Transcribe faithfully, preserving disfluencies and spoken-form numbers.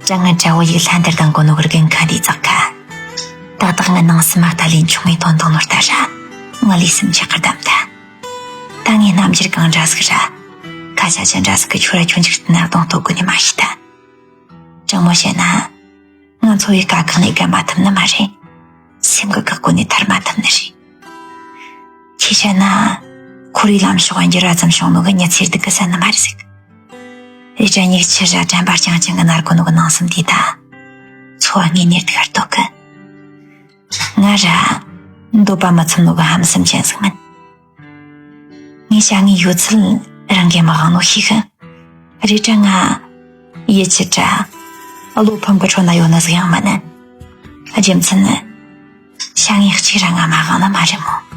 དྲང་ངེས་དྲ་བོ་ཡིག་ལྷན་དུ་ལྡང་གོ་ནོ་གི་རྒན་ཁ་འདི་ཙག་ཁ། ཏག་ཏག་ངའི་ནང་སེམས་མ་ལྟ་ལས་ཆུང་ངེ་དོན་དང་ནོར་ལྟ་ར། ང་ལས་སེམས་ཆགས་ཀར་བསྡམས་ད། ད་ངས་རྣམ་འགྱུར་གང་འདྲ་ཟིག་ར། ཁ་ཤ་ཅན་འདྲ་ཟིག་གི་ཆུ་ར་ཆུང་ཅིག་ཏུ་ན་གདོང་གཏོད་དགོས་ནི་མ་ཤེས་ད། དྲང་མོ་བཤད་ན། ང་འཚོ་བའི་དཀའ་ཁག་ནས་བརྒལ་མ་ཐུབ་ནི་མ་རེད། སེམས་ཀྱི་བཀག་སྒོ་ནས་ཐར་མ་ཐུབ་ནི་རེད། ཁྱེད་བཤད་ན། ཁོར་ཡུག་ལམ་ཕྱོགས་འགྱུར་བ་ཙམ་བྱུང་ནོ་གི་མྱི་ཚེ་སྡུག་གི་ཟེར་ནི་མ་རེད་ཟིག་རེད་དྲ་ཉིག་ཆི་ར་དྲན་པ་རྐྱང་རྐྱང་གི་ནར་གོ་ནོ་གི་ནང་སེམས་འདི་ད། འཚོ་བ་དངོས་གནས་སྡུག་ག་རྟོག་གི། ང་ར། འདོད་པ་མི་ཚིམ་ནོ་གི་ཧམ་སེམས་ཅན་ཟིག་མིན། ངས་བྱ་ངའི་ཡོད་ཚད་རང་གིས་མི་དབང་ནོ་ཤེས་གི། རེད་དྲ་ང་། ཡིད་ཆད་དྲ། བློ་ཕམ་གི་ཁྲོད་ན་ཡོད་ནི་ཟིག་ཡང་མིན། རྒྱུ་མཚན་ནི། བྱ་ངའི་གཅིག་ར་ང་མ་དབང་ནི་མ་རེད་མོ།